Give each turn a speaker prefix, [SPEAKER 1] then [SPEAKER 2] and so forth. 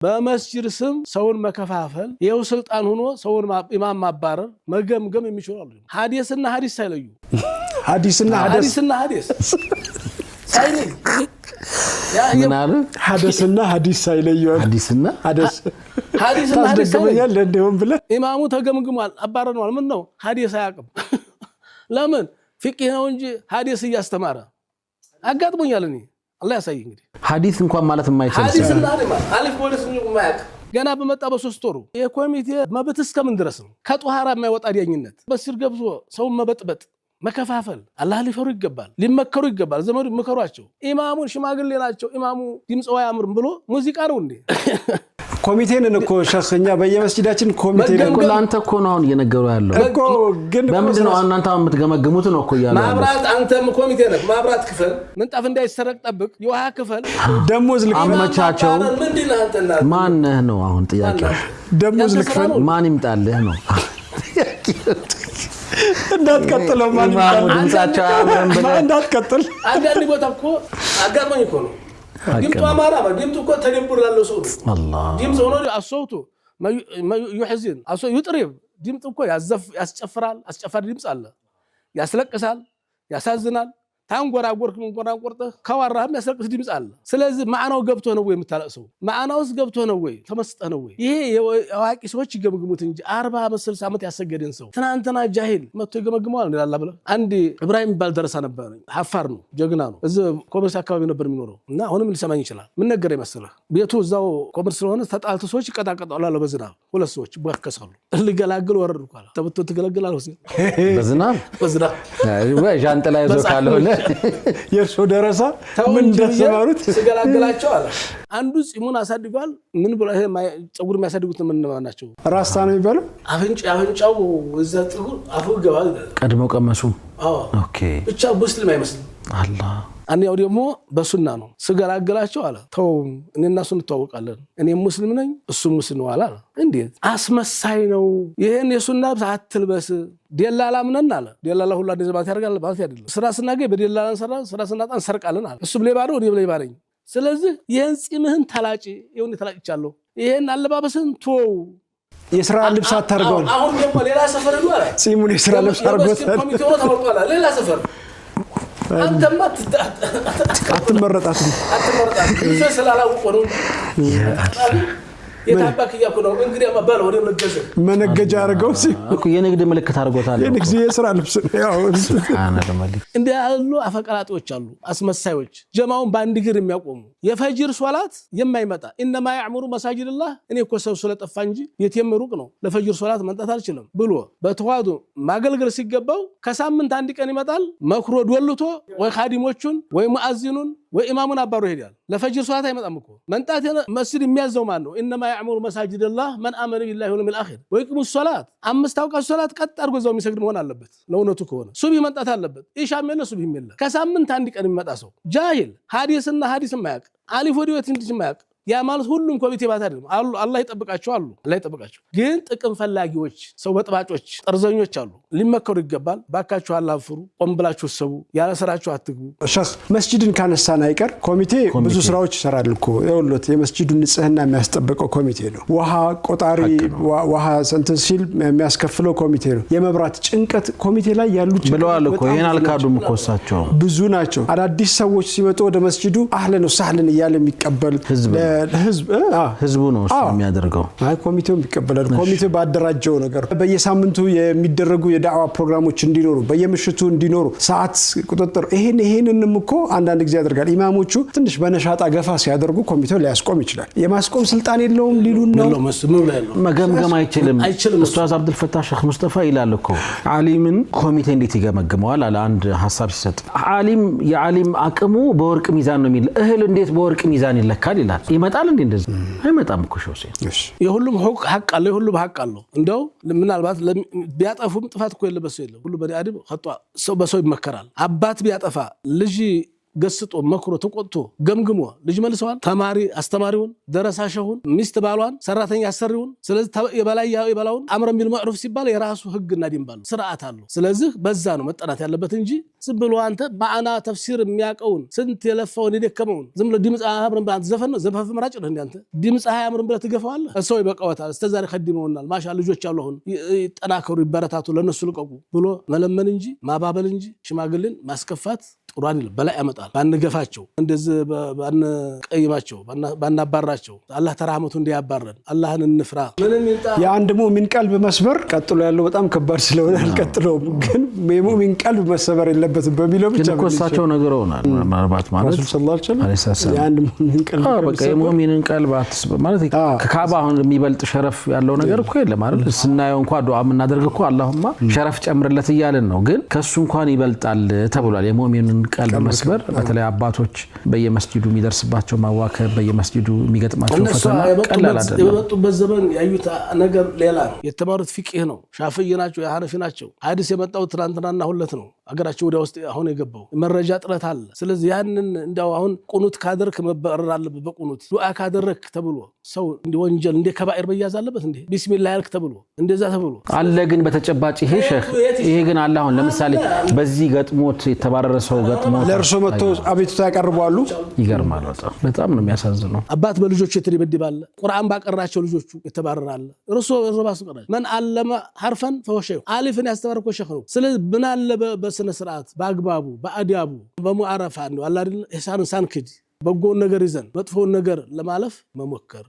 [SPEAKER 1] በመስጅድ ስም ሰውን መከፋፈል፣ ይኸው ስልጣን ሆኖ ሰውን ኢማም ማባረር፣ መገምገም የሚችሉ አሉ። ሀዲስና ሀዲስ ሳይለዩ፣
[SPEAKER 2] ሀዲስና ሀደስ፣
[SPEAKER 1] ሀዲስና ሀዲስ ሳይለዩ።
[SPEAKER 3] ምን አሉ?
[SPEAKER 2] ሀደስና ሀዲስ ሳይለዩ።
[SPEAKER 3] ሀዲስና
[SPEAKER 2] ሀደስ።
[SPEAKER 1] ሀዲስና ሀዲስ ሳይለዩ።
[SPEAKER 2] ታስደግመኛለህ እንዲሁም ብለህ።
[SPEAKER 1] ኢማሙ ተገምግሟል፣ አባረነዋል። ምን ነው፣ ሀዲስ አያውቅም። ለምን? ፊቅህ ነው እንጂ ሀዲስ እያስተማረ አጋጥሞኛል። እኔ አላህ ያሳይ እንግዲህ።
[SPEAKER 3] ሀዲስ እንኳን ማለት የማይችል ሰው።
[SPEAKER 1] ሀዲስና ሀዲስ አሊፍ ወደስ የማያውቅ፣ ገና በመጣ በ3 ወሩ። የኮሚቴ መብት እስከምን ድረስ ነው? ከጦሃራ የማይወጣ ዳኝነት፣ መስጂድ ገብቶ ሰውን መበጥበጥ፣ መከፋፈል። አላህ ሊፈሩ ይገባል፣ ሊመከሩ ይገባል። ዘመዱ ምከሯቸው። ኢማሙን፣ ሽማግሌ ናቸው። ኢማሙ ድምፀው አያምርም ብሎ ሙዚቃ ነው እንዴ?
[SPEAKER 2] ኮሚቴንን እኮ ሸህ፣ እኛ በየመስጂዳችን ኮሚቴ ነን።
[SPEAKER 3] እኮ ለአንተ እኮ ነው አሁን እየነገሩ ያለው።
[SPEAKER 2] እኮ ግን እኮ
[SPEAKER 3] በምንድን ነው እናንተ አሁን የምትገመግሙት ነው እኮ እያሉ ያሉት።
[SPEAKER 1] ማብራት፣ አንተም ኮሚቴ ነህ። ማብራት ክፈል፣ ምንጣፍ እንዳይሰረቅ ጠብቅ፣ የውሃ ክፈል።
[SPEAKER 2] ደሞዝ ልክፈል።
[SPEAKER 3] አመቻቸው።
[SPEAKER 1] ምንድን ነህ አንተ? እና
[SPEAKER 3] ማነህ ነው አሁን ጥያቄው።
[SPEAKER 2] ደሞዝ ልክፈል።
[SPEAKER 3] ማን ይምጣልህ ነው።
[SPEAKER 2] እንዳትቀጥለው ማን
[SPEAKER 3] ኢማሙ
[SPEAKER 2] ይምጣልህ?
[SPEAKER 3] ድምጻቸው አያምርም ብለህ
[SPEAKER 2] እንዳትቀጥል።
[SPEAKER 1] አንዳንድ ቦታ እኮ አጋጥሞኝ እኮ ነው። ድምጡ አማራ ድምጡ እኮ ተደብር ላለው ሰው ነው።
[SPEAKER 3] አላህ።
[SPEAKER 1] ድምፅ ሆኖ الصوت يحزن يطرب፣ ድምፅ እኮ ያስጨፍራል። አስጨፋሪ ድምፅ አለ። ያስለቅሳል፣ ያሳዝናል። ታንጎራጎርክ መንጎራጎርጥህ ካዋራህም ያስለቅስ ድምፅ አለ። ስለዚህ ማዕናው ገብቶ ነው ወይ የምታለቅሰው? ማዕናውስ ገብቶ ነው ወይ? ተመስጠህ ነው ወይ? ይሄ የአዋቂ ሰዎች ይገምግሙት እንጂ 40 ዓመት 60 ዓመት ያሰገደን ሰው ትናንትና ጃሂል መጥቶ ይገመግመዋል እንላላ ብለህ። አንድ ኢብራሂም የሚባል ደረሳ ነበር። ሐፋር ነው፣ ጀግና ነው። እዚህ ኮመርስ አካባቢ ነበር የሚኖረው እና አሁንም ሊሰማኝ ይችላል። ምን ነገር መሰለህ? ቤቱ እዛው ኮመርስ ስለሆነ ተጣልቶ ሰዎች ይቀጣቀጣሉ አለ። በዝናብ ሁለት ሰዎች ይቧከሳሉ። ልገላግል ወረድኩ አለ። ተብቶ ትገለግላለህ
[SPEAKER 3] በዝናብ?
[SPEAKER 1] በዝናብ።
[SPEAKER 3] ወይ ዣንጥላ ይዞ ካልሆነ።
[SPEAKER 2] የእርሶ ደረሳ
[SPEAKER 1] ተው
[SPEAKER 2] ምን
[SPEAKER 1] እንጂ ብዬ
[SPEAKER 2] እንደተማሩት
[SPEAKER 1] ስገላገላቸው አለ። አንዱ ፂሙን አሳድጓል። ምን ብሎ ይሄ ፀጉር የሚያሳድጉት ምን ናቸው?
[SPEAKER 2] ራስታ ነው የሚባለው።
[SPEAKER 1] አፍንጫው እዛ ፀጉር አፉ ይገባል።
[SPEAKER 3] ቀድሞ ቀመሱ።
[SPEAKER 1] አዎ።
[SPEAKER 3] Okay።
[SPEAKER 1] ብቻ ሙስሊም አይመስልም።
[SPEAKER 3] አላህ።
[SPEAKER 1] አንደኛው ደግሞ በሱና ነው። ስገላገላቸው አለ፣ ተው፣ እኔ እና እሱ እንተዋወቃለን። እኔም ሙስሊም ነኝ፣ እሱም ሙስሊም ነው አለ። እንዴት አስመሳይ ነው! ይህን የሱና ልብስ አትልበስ። ደላላ ምነን አለ። ደላላ ሁሉ አንድ ማለት ያደርጋል ማለት አይደለም። ስራ ስናገኝ በደላላ እንሰራ፣ ስራ ስናጣ እንሰርቃለን አለ። እሱም ሌባ ነው፣ እኔም ሌባ ነኝ። ስለዚህ ይህን ጺምህን ተላጭ፣ ይሁን ተላጭቻለሁ። ይህን አለባበስን ተወው።
[SPEAKER 2] የስራ ልብስ አታርገዋል።
[SPEAKER 1] አሁን ደግሞ ሌላ ሰፈር ሄዱ አለ።
[SPEAKER 2] ጺሙን የስራ ልብስ
[SPEAKER 1] የመስጊድ
[SPEAKER 2] አድርጎታል።
[SPEAKER 1] ኮሚቴ ሆኖ ተመርጧል አለ። ሌላ ሰፈር አንተማ
[SPEAKER 2] አትመረጣትም።
[SPEAKER 1] አትመረጣትም። ብዙ ስላላወቁ ነው እንጂ የታባክ እያልኩ ነው። እንግዲህ በለው እኔም ልገዝህ።
[SPEAKER 2] መነገጃ አድርገው
[SPEAKER 3] እኮ የንግድ ምልክት አድርጎታል።
[SPEAKER 2] የንግድ የስራ ልብስ ነው። ያው
[SPEAKER 3] ሱብሃነል መሊክ።
[SPEAKER 1] እንዲህ ያሉ አፈቀላጤዎች አሉ፣ አስመሳዮች፣ ጀማውን በአንድ እግር የሚያቆሙ፣ የፈጅር ሶላት የማይመጣ። إنما يعمر مساجد الله፣ እኔ እኮ ሰው ስለጠፋ እንጂ ቤቴም ሩቅ ነው፣ ለፈጅር ሶላት መምጣት አልችልም ብሎ በተዋዱ ማገልገል ሲገባው ከሳምንት አንድ ቀን ይመጣል። መክሮ ዶልቶ ወይ ካዲሞቹን ወይ ሙአዚኑን ወይ ኢማሙን አባሮ ይሄዳል። ለፈጅር ሶላት አይመጣም እኮ። መምጣት መስጂድ የሚያዘው ማን ነው? إنما يعمر مساجد الله من آمن بالله واليوم الآخر ويقيم الصلاة። አምስት አውቃት ሶላት ቀጥ አድርጎ እዛው የሚሰግድ መሆን አለበት። ለእውነቱ ከሆነ ሱብሂ መምጣት አለበት። ኢሻም የለ፣ ሱብሂም የለ። ከሳምንት አንድ ቀን የሚመጣ ሰው ጃሂል፣ ሀዲስና ሀዲስ የማያውቅ፣ አሊፍ ወዲወት እንዲህ የማያውቅ። ያ ማለት ሁሉም ኮሚቴ ባት አይደለም አሉ። አላህ ይጠብቃቸው አሉ። አላህ ይጠብቃቸው። ግን ጥቅም ፈላጊዎች፣ ሰው በጥባጮች፣ ጠርዘኞች አሉ። ሊመከሩ ይገባል። ባካችሁ አላህን ፍሩ። ቆም ብላችሁ እሰቡ። ያለ ስራችሁ አትግቡ።
[SPEAKER 2] ሸህ፣ መስጂድን ካነሳን አይቀር ኮሚቴ ብዙ ስራዎች ይሰራል እኮ። ይኸውልዎት፣ የመስጂዱን ንጽህና የሚያስጠብቀው ኮሚቴ ነው። ውሃ ቆጣሪ ውሃ እንትን ሲል የሚያስከፍለው ኮሚቴ ነው። የመብራት ጭንቀት ኮሚቴ ላይ ያሉ ጭንቀቶች
[SPEAKER 3] ብለዋል እኮ።
[SPEAKER 2] በጣም
[SPEAKER 3] ይህን
[SPEAKER 2] ብዙ ናቸው።
[SPEAKER 3] አልካዱም እኮ እሳቸው።
[SPEAKER 2] ብዙ ናቸው። አዳዲስ ሰዎች ሲመጡ ወደ መስጂዱ أهلا وسهلا እያለ የሚቀበል
[SPEAKER 3] ህዝብ ነው።
[SPEAKER 2] ህዝብ።
[SPEAKER 3] ህዝቡ ነው እሱ
[SPEAKER 2] አዎ።
[SPEAKER 3] የሚያደርገው።
[SPEAKER 2] አይ፣ ኮሚቴውም ይቀበላል። ኮሚቴው ባደራጀው ነገር በየሳምንቱ የሚደረጉ የዳዕዋ ፕሮግራሞች እንዲኖሩ፣ በየምሽቱ እንዲኖሩ፣ ሰዓት ቁጥጥር፣ ይሄን ይሄንንም እኮ አንዳንድ ጊዜ ያደርጋል። ኢማሞቹ ትንሽ በነሻጣ ገፋ ሲያደርጉ ኮሚቴው ሊያስቆም ይችላል። የማስቆም ስልጣን የለውም ሊሉን ነው።
[SPEAKER 1] የለውም፣ እሱ ምን ላይ ያለው
[SPEAKER 3] መገምገም አይችልም።
[SPEAKER 1] አይችልም።
[SPEAKER 3] ኡስታዝ አብዱልፈታህ ሼክ ሙስጠፋ ይላል እኮ፣ ዓሊምን ኮሚቴ እንዴት ይገመግመዋል አለ አንድ ሀሳብ ሲሰጥ። ዓሊም የዓሊም አቅሙ በወርቅ ሚዛን ነው የሚል፣ እህል እንዴት በወርቅ ሚዛን ይለካል ይላል። ይመጣል እንዴ? እንደዚህ አይመጣም እኮ ሼህ ሁሴን።
[SPEAKER 2] እሺ።
[SPEAKER 1] የሁሉም ሀቅ አለው። የሁሉም ሀቅ አለው። እንደው ምናልባት ቢያጠፉም ጥፋት እኮ የለበት ሰው የለም። ሁሉ بني آدم خطاء፣ ሰው በሰው ይመከራል። አባት ቢያጠፋ ልጅ ገስጦ መክሮ ተቆጥቶ ገምግሞ ልጅ መልሰዋል። ተማሪ አስተማሪውን፣ ደረሳ ሸሁን፣ ሚስት ባሏን፣ ሰራተኛ አሰሪውን። ስለዚህ የበላይ የበላውን أمر بالمعروف ሲባል የራሱ ህግና ደንብ አለው፣ ስርዓት አለው። ስለዚህ በዛ ነው መጠናት ያለበት እንጂ ዝም ብሎ አንተ ማዕና ተፍሲር የሚያውቀውን ስንት የለፋውን የደከመውን ዝም ብሎ ድምፅ አያምርም ብለህ አንተ ዘፈን ነው ዘፈን መራጭ ነህ እንደ አንተ ድምፅ አያምርም ብለህ ትገፋዋለህ። ሰው ይበቃወታል። እስከዛሬ ከድመውናል። ማሻ ልጆች አሉ አሁን ይጠናከሩ፣ ይበረታቱ፣ ለነሱ ልቀቁ ብሎ መለመን እንጂ ማባበል እንጂ ሽማግሌን ማስከፋት ጥሩ አይደለም። በላይ ያመጣል። ባንገፋቸው፣ እንደዚህ ባንቀይማቸው፣ ባናባራቸው አላህ ተራህመቱ እንዲያባረን አላህን እንፍራ። ምንም ይምጣ
[SPEAKER 2] የአንድ ሙእሚን ቀልብ መስበር ቀጥሎ ያለው በጣም ከባድ ስለሆነ አልቀጥለውም። ግን የሙእሚን ቀልብ መሰበር የለበትም በሚለው ብቻ
[SPEAKER 3] ግን እኮ እሳቸው ነግረውናል። ምናልባት ማለት
[SPEAKER 2] ረሱል صلى الله عليه وسلم
[SPEAKER 3] عليه السلام
[SPEAKER 2] የአንድ ሙእሚን ቀልብ
[SPEAKER 3] በቃ የሙእሚንን ቀልብ አትስበር ማለት ከካባ አሁን የሚበልጥ شرف ያለው ነገር እኮ የለም አይደል? ስናየው እንኳ ዱዓ የምናደርግ እኮ اللهم شرف ጨምርለት እያልን ነው። ግን ከሱ እንኳን ይበልጣል ተብሏል። የሙእሚንን ቀልብ መስበር በተለይ አባቶች በየመስጂዱ የሚደርስባቸው ማዋከብ፣ በየመስጂዱ የሚገጥማቸው
[SPEAKER 1] እነሱ
[SPEAKER 3] ፈተና ቀላል አይደለም።
[SPEAKER 1] የመጡበት ዘመን ያዩት ነገር ሌላ ነው። የተማሩት ፊቅህ ነው። ሻፍይ ናቸው፣ የሐነፊ ናቸው። ሐዲስ የመጣው ትናንትናና ሁለት ነው። አገራቸው ወዲያ ውስጥ አሁን የገባው መረጃ ጥረት አለ። ስለዚህ ያንን እንዲያው አሁን ቁኑት ካደረክ መበረር አለበት። በቁኑት ዱዓ ካደረክ ተብሎ ሰው እንደ ወንጀል እንደ ከባኤር መያዝ አለበት። እንደ ቢስሚላህ ያልክ ተብሎ እንደዛ ተብሎ
[SPEAKER 3] አለ ግን በተጨባጭ ይሄ ሸህ ይሄ ግን አለ። አሁን ለምሳሌ በዚህ ገጥሞት የተባረረ ሰው ገጥሞት
[SPEAKER 2] ለእርሶ መጥቶ አቤቱታ ያቀርባሉ።
[SPEAKER 3] ይገርማል። በጣም በጣም ነው የሚያሳዝነው።
[SPEAKER 1] አባት በልጆቹ የተደበደበ አለ። ቁርአን ባቀራቸው ልጆቹ የተባረረ አለ። እርሶ ባሱ ቀራቸው من علم حرفا فهو شيخ አሊፍን ያስተማረ እኮ ሸህ ነው። ስለዚህ ምን አለ በስነ ስርዓት በአግባቡ በአዲያቡ በሙዓረፋ ነው አለ አይደል ኢሕሳንን ሳንክድ በጎውን ነገር ይዘን መጥፎውን ነገር ለማለፍ መሞከር።